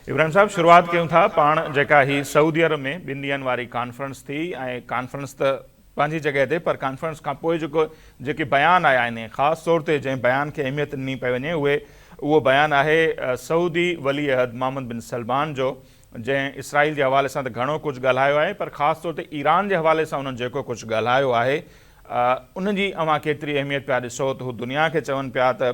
ابراهيم صاحب شروعات ڪيون ٿا پاڻ جيڪا هي سعودي عرب ۾ ٻن ڏينهن واري ڪانفرنس ٿي ۽ ڪانفرنس ته پنهنجي جڳهه تي پر ڪانفرنس کان پوء جيڪو جيڪي بيان آيا آهن خاص طور تي جنهن بيان کي اهميت ڏني پئي وڃي اهي اهو بيان آهي سعودي ولي عهد محمد بن سلمان جو جنهن اسرائيل جي حوالي سان ته گهڻو ڪجهه ڳالهايو آهي پر خاص طور تي ايران جي حوالي سان انهن جيڪو ڪجهه ڳالهايو آهي ان جي اوهان ڪيتري اهميت پيا ڏسو ته هو دنيا کي چون پيا ته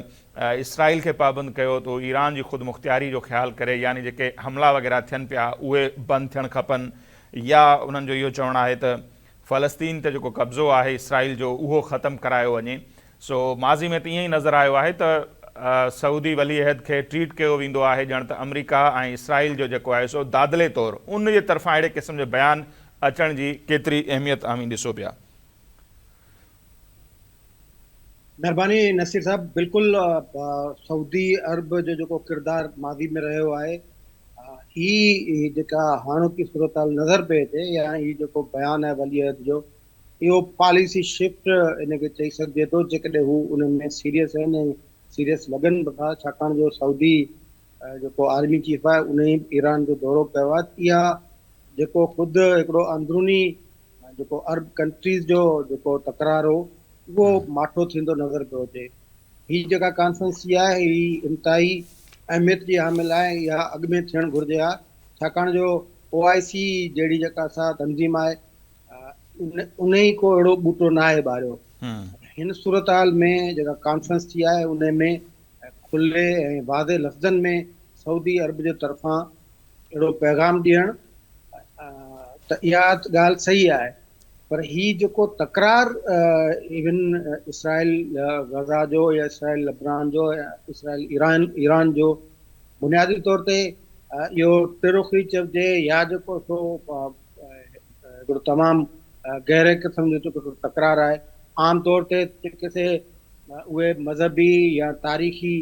اسرائيل کي پابند ڪيو ته هو ايران جي خودمختياري جو خيال ڪري يعني جيڪي حملا وغيره ٿين پيا اهي بند ٿيڻ کپن يا انهن جو اهو چوڻ آهي ته فلسطين تي جيڪو قبضو آهي اسرائيل جو اهو ختم ڪرايو وڃي سو ماضي ۾ ته ائين ئي نظر آيو آهي ته سعودي ولي عهد کي ٽريٽ ڪيو ويندو آهي ڄڻ ته آمريڪا ۽ اسرائيل جو جيڪو آهي سو دادلي طور ان جي طرفان اهڙي قسم جو بيان اچڻ جي ڪيتري اهميت اوهين ڏسو پيا. مھرباني نصير صاحب بلڪل سعودي عرب جو جيڪو ڪردار ماضي ۾ رهيو آهي هي جيڪا هاڻوڪي صورتحال نظر پئي اچي يا هي جيڪو بيان آهي ولي عهد جو اهو پاليسي شفٽ ان کي چئي سگهجي ٿو جيڪڏهن هو ان ۾ سيريس آهن ۽ سيريس لڳن به ٿا ڇاڪاڻ جو سعودي جيڪو آرمي چيف آهي ان ئي ايران جو دورو ڪيو آهي اها جيڪو خود هڪڙو اندروني جيڪو عرب ڪنٽريز جو جيڪو تڪرار هو اهو ماٺو ٿيندو نظر پيو اچي. هي جيڪا ڪانفرنس ٿي آهي هي انتهائي اهميت جي حامل آهي اها اڳ ۾ ٿيڻ گهرجي ها ڇاڪاڻ جو او آء سي جهڙي جيڪا سا تنظيم آهي ان ئي ڪو اهڙو ٻوٽو ناهي ٻاريو. هن صورتحال ۾ جيڪا ڪانفرنس ٿي آهي ان ۾ کلي ۽ واضح لفظن ۾ سعودي عرب جي طرفان اهڙو پيغام ڏيڻ ته اها ڳالهه صحيح آهي پر هي جيڪو تڪرار ايون اسرائيل غزا جو يا اسرائيل لبنان جو يا اسرائيل ايران ايران جو بنيادي طور تي اهو ٽرخي چئجي يا جيڪو سو هڪڙو تمام گهري قسم جو جيڪو تڪرار آهي عام طور تي جيڪي سي اهي مذهبي يا تاريخي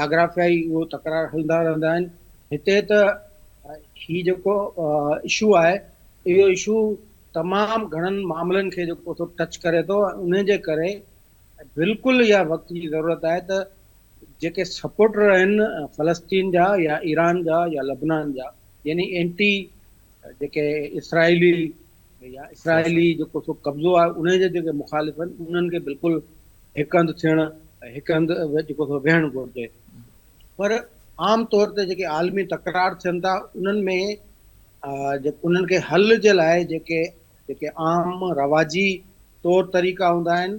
جاگرافيائي اهو تڪرار هلندا رهندا آهن هتي ته هي جيڪو اشو آهي اهو اشو تمام گهڻن معاملن کي جيڪو ٿو ٽچ ڪري ٿو ان جي ڪري بلڪل اها وقت جي ضرورت آهي ته جيڪي سپورٽر آهن فلسطين جا يا ايران جا يا لبنان جا يعني اينٽي جيڪي اسرائيلي يا اسرائيلي جيڪو سو قبضو آهي ان جي جيڪي مخالف آهن انهن کي بلڪل هڪ هنڌ ٿيڻ هڪ هنڌ جيڪو سو ويهڻ گهرجي پر عام طور تي جيڪي عالمي تڪرار ٿين ٿا انهن ۾ انهن کي حل جي لاء جيڪي جيڪي عام رواجي طور طريقا هوندا آهن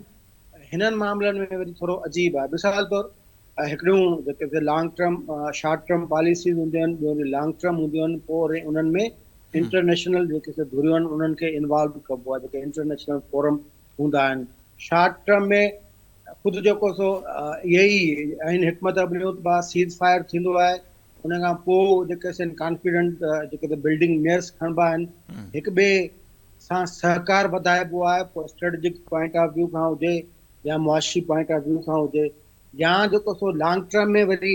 هنن معاملن ۾ وري ٿورو عجيب آهي مثال طور هڪڙيون جيڪي long term short term policies هونديون آهن ٻيون وري لانگ ٽرم هونديون آهن پوء وري انهن ۾ انٽرنيشنل جيڪي سي ڌريون آهن انهن کي انوالو ڪبو آهي جيڪي انٽرنيشنل فورم هوندا آهن شارٽ ٽرم ۾ خود جيڪو سو اهي ئي آهن حڪمت عمليون ته سيز فائر ٿيندو آهي ان کان پوء جيڪي سن ڪانفيڊنٽ جيڪي ته بلڊنگ ميئرس کڻبا آهن هڪ ٻئي سان سهڪار وڌائبو آهي پوء اسٽريٽجڪ پوائنٽ آف ويو کان هجي يا معاشي پوائنٽ آف ويو کان هجي يا جيڪو سو لانگ ٽرم ۾ وري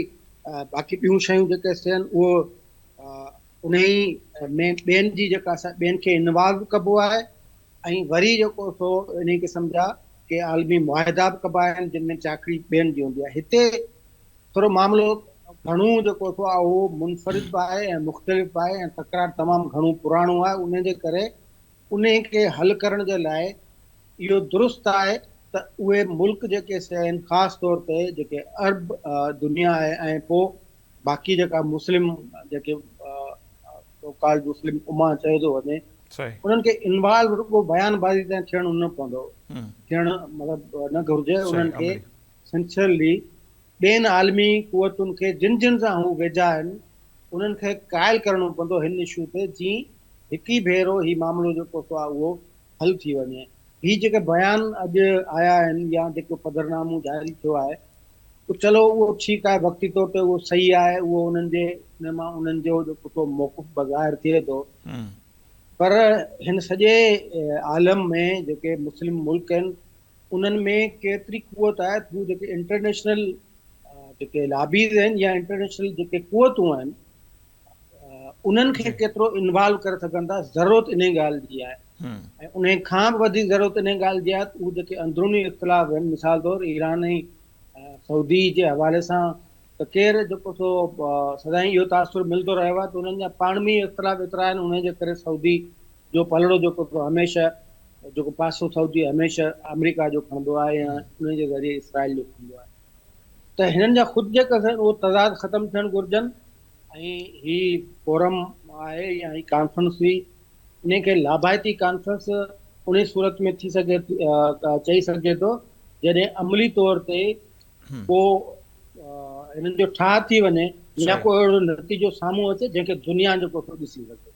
باقي ٻيون شيون جيڪي سن اهو انهي ۾ ٻين جي جيڪا ٻين کي انوالو ڪبو آهي ۽ وري جيڪو سو انهي قسم جا ڪي عالمي معاهدا به ڪبا آهن جن ۾ چاکڙي ٻين جي هوندي آهي. هتي ٿورو معاملو گهڻو جيڪو سو اهو منفرد به آهي ۽ مختلف به آهي ۽ تڪرار تمام گهڻو پراڻو آهي انهي جي ڪري انهي کي حل ڪرڻ جي لاء اهو درست آهي ته اهي ملڪ جيڪي سي آهن خاص طور تي جيڪي عرب دنيا آهي ۽ پوء باقي جيڪا مسلم جيڪي سو ڪالڊ مسلم امه چيو ٿو وڃي انهن کي انوالو رڳو بيان بازي تائين ٿيڻ نه پوندو ٿيڻ مطلب نه گهرجي انهن کي سنسيئرلي ٻين عالمي قوتن کي جن جن سان هو ويجها آهن انهن کي قائل ڪرڻو پوندو هن اشو تي جي هڪ ئي ڀيرو هي معاملو جيڪو سو آهي اهو حل ٿي وڃي هي جيڪي بيان اڄ آيا آهن يا جيڪو پڌرنامو جاري ٿيو آهي چلو اهو ٺيڪ آهي وقتي طور تي اهو صحيح آهي اهو انهن جي ان مان انهن جو جيڪو سو موقف بظاهر ٿئي ٿو پر هن سڄي عالم ۾ جيڪي مسلم ملڪ آهن انهن ۾ ڪيتري قوت آهي هو جيڪي انٽرنيشنل جيڪي لابيز آهن يا انٽرنيشنل جيڪي قوتون آهن انهن کي ڪيترو انوالو ڪري سگهن ٿا ضرورت انهي ڳالهه جي آهي ۽ انهي کان به وڌيڪ ضرورت انهي ڳالهه جي آهي ته هو جيڪي اندروني اختلاف آهن مثال طور ايران ۽ سعودي جي حوالي سان ته ڪير جيڪو سو سدائين اهو تاثر ملندو رهيو آهي ته انهن جا پاڻ ۾ اختلاف ايترا آهن انهن جي ڪري سعودي جو پلڙو جيڪو سو هميشه جيڪو پاسو سعودي هميشه آمريڪا جو کڻندو آهي يا انهن جي ذريعي اسرائيل جو کڻندو آهي ته هنن جا خود جيڪا اهو تضاد ختم ٿيڻ گهرجن ۽ هي فورم آهي يا هي ڪانفرنس هئي انهي کي لاڀائتي ڪانفرنس انهي صورت ۾ ٿي سگهي چئي سگهجي ٿو جڏهن عملي طور تي ڪو هنن جو ٺاهه ٿي وڃي يا ڪو اهڙو نتيجو سامهون اچي جنهن کي دنيا جيڪو ڏسي سگهي.